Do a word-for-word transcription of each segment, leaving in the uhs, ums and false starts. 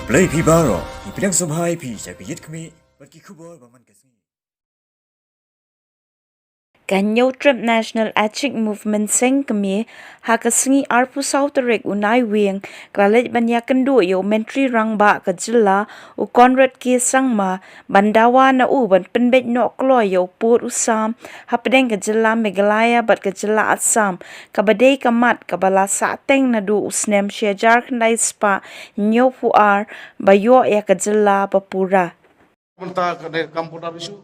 Blei phi baroh, ngi pdiang sngewbha ïa phi sha ka Ïit Khmih bad ki khubor ba man ka sngi. Ka Hynñiewtrep National Achik Movement Seng Kmie ha ka sngi arphew saw tarik u Naiwieng ka la leit ban ïakynduh ïa u Myntri Rangbah ka jylla u Conrad K Sangma ban dawa na u ban pynbeit noh kloi ïa u pud u sam hapdeng ka jylla Meghalaya bad ka jylla Assam, kaba dei ka mat kaba la sahteng naduh u snem shi hajar khyndai spah hynñiewphew ar ba ïoh ïa ka jylla ba pura. Mynta ka dei kam border issue.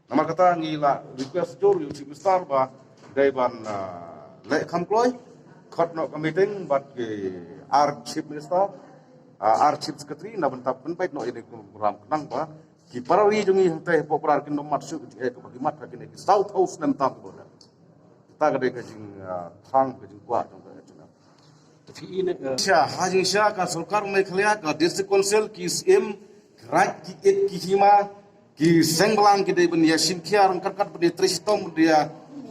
Namar kata ngi la request jur ïa u Chief Minister ba dei ban, ah, leh kham kloi, khot noh ka meeting bad ki ar Chief Minister, ah, ar Chief Secretary na bynta pynbeit noh ïa kane ka program khnang ba ki para ri jong ngi hangtai hapoh Brar kin ym mad shuh ki eh kaba ki mad ha kine ki saw phew snem tam ki border. Kata ka dei ka jing, ah, thrang ka jingkwah jong ka H N M. Te phi i ne, eh, sha, ha jingshisha ka sorkar Meghalaya ka District Council ki syiem, ki raid, ki it, ki hima, ki seng blang ki dei ban ïa shim khia ryngkat kat ban ïa trei shitom ban ïa,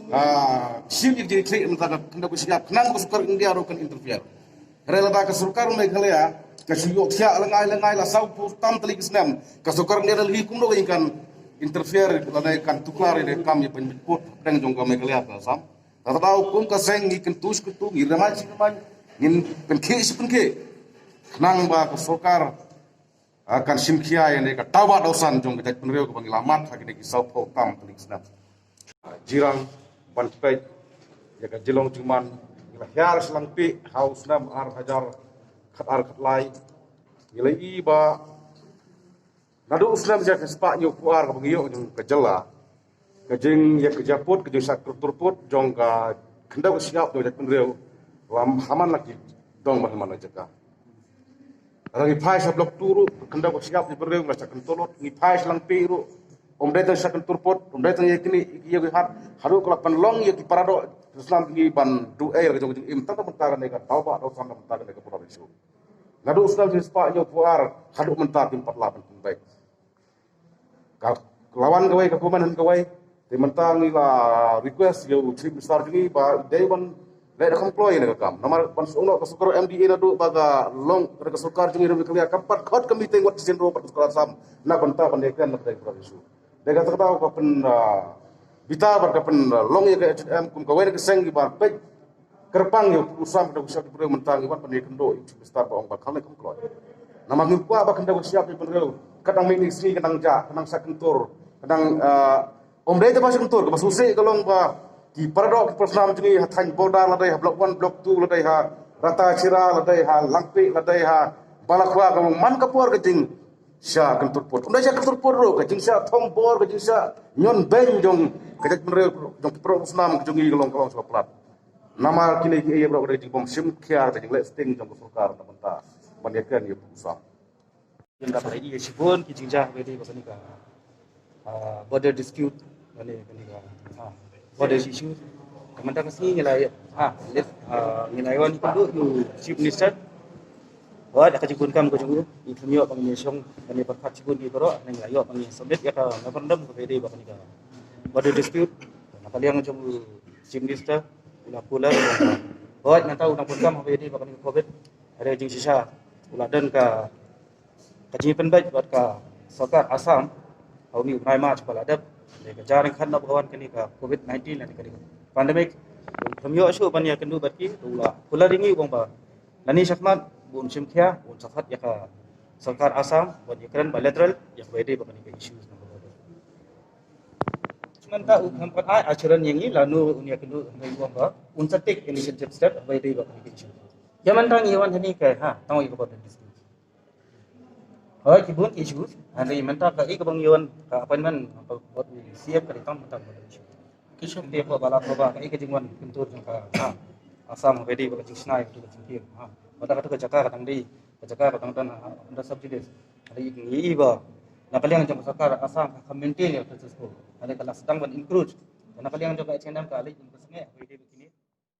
ah, shim ïa ki jingkhleh mynta ka khyndew ka shyiap khnang ka sorkar India ruh kan interfere. Hynrei lada ka sorkar Meghalaya ka shu ïoh thiah lyngngai lyngngai la saw phew tam tylli ki snem, ka sorkar India lada hi kumno ka jingkan interfere lane kan tuklar ïa ka kam ïa ban pynput hapdeng jong ka Meghalaya ka Assam. Lada ka dei kum ka seng ngi kyntu shi kyntu, ngi rymai shi rymai, ngin pynkhih shi pynkhih. Khnang ba ka sorkar, ah, kan shim khia ïa kane ka daw bah daw san jong ka jaitbynriew kaba ngi la mad ha kine ki saw phew tam tylli ki snem. Ah, jirang ban peit ïa ka jinglong jingman ngi la hiar sha Langpih ha u snem ar hajar khatar khatlai. Ngi la ïohi ba naduh u snem shi hajar khyndai spah hynñiewphew ar kaba ngi ïoh jong ka jylla, ka jingïakajia pud, ka jingshah kyntur pud jong ka khyndew ka shyiap jong ka jaitbynriew la haman la ki dong ban haman la jaka. Lada ngi phai sha Block two ruh, ka khyndew ka shyiap jaitbynriew la shah kyntur lut, ngi phai sha Langpih ruh, ym dei tang shah kyntur pud, ym dei tang ïa kine ïa ki hat, haduh ka la pynlong ïa ki paradoh Islam ngi ban duh ei la ka jong ka jingim tang ka mynta kane ka daw bah daw san ka mynta kane ka border issue. Naduh u snem shi spah hynñiewphew ar haduh mynta kim pat lah ban pynbeit. Ka la wan kawei ka kumne kawei. Te mynta ngi la request ïa u Chief Minister jong ngi ba dei ban leh da kham kloi ïa ka kam. Namar ban shu ong noh ka sorkar M D A naduh ba ka long ka sorkar jong ngi ruh ka ïa kam pat khot ka meeting wat sien ruh bad ka sorkar Assam na bynta ban ïa kren na ka dei ka issue. Dei kata kata ka pyn, ah, bita bad ka pyn, ah, long ïa ka H N M kum kawei na ka seng kiba peit kyrpang ïa u sam ka dei u shyiap jaitbynriew mynta ngi wan ban ïakynduh ïa u Chief Minister ba ong ba kham leh kham kloi. Namar ngi kwah ba ka dei u shyiap jaitbynriew ka dang mih na ka sngi ka dang jah ka dang shah kyntur ka dang, ah, ym dei tang ba shah kyntur kaba sngewsih ka long ba ki paradoh ki parasnam jong ngi ha thaiñ border la dei ha Block one, Block two, la dei ha Ratacherra, la dei ha Langpih, la dei ha Balakhwa ka long man ka por ka jing shah kyntur pud. Ym dei shah kyntur pud ruh, ka jingshah thong bor, ka jingshah ñion beiñ jong ka jaitbynriew jong ki parasnam ka jong ngi ka long ka long shwa palat. Namar kine ki ei baroh ka dei jingbym shim khia ka jingleh sting jong ka sorkar na bynta ban ïakren ïa u sam. Ïa ka dei shibun ki jingjia ba dei ba kane ka, ah, border dispute, kane, kane ka, ah, border issue. Ka mynta ka sngi ngi la, ah, let, ah, ngi la wan ïakynduh ïa u Chief Minister. Wat da ka jingbun kam ka jong u, ngi pynïoh ba ngin ïa shong, ba ngin ïa pyrkhat shibun ki baroh, ngi la ïoh ba ngin ïa submit ïa ka memorandum kaba dei ba kane ka border dispute. Na ka liang jong u Chief Minister u la kular. Wat mynta u nang pun kam kaba dei ba kane ka covid. Hynrei jingshisha u la don ka ka jingpynbeit bad ka sorkar Assam ha une u bnai March ba la dep, ne ka jar ryngkat na ba wan kane ka covid nineteen lane kane ka pandemic. Bun pynïoh shuh ban ïakynduh bad ki, u la kular ïa ngi u ong ba lane shakhmat bun shim khia, bun sah fat ïa ka sorkar Assam ban ïakren bilateral ïa kaba ïadei bad kane ka issues na ba. Mynta u kham pat ai assurance ïa ngi lano un ïakynduh, hynrei u ong ba un sa take initiative step kaba ïadei bad kane ka issue. Ïa mynta ngi wan hangne ka, ha, tang ïa kaba dispute. Hooid, ki bun ki issues. Hynrei mynta ka, eh, kaba ngi wan ka appointment ka bad C M ka dei tang mynta ka issue. Ki shu te ko ba la ko ba ka, eh, ka jingwan kyntur jong ka, ha, Assam ka dei ba ka jingshna ïa ka jingkir, ha. Ba da ka jaka ka dang dei, ka jaka ka dang don, ha, under subjudice. Hynrei ngi i ba na ka liang jong ka sorkar Assam ka maintain ïa ka status quo. Hynrei ka la sdang ban encroach. Na ka liang jong ka H N M ka leit ka sngewbha ka dei ba kine.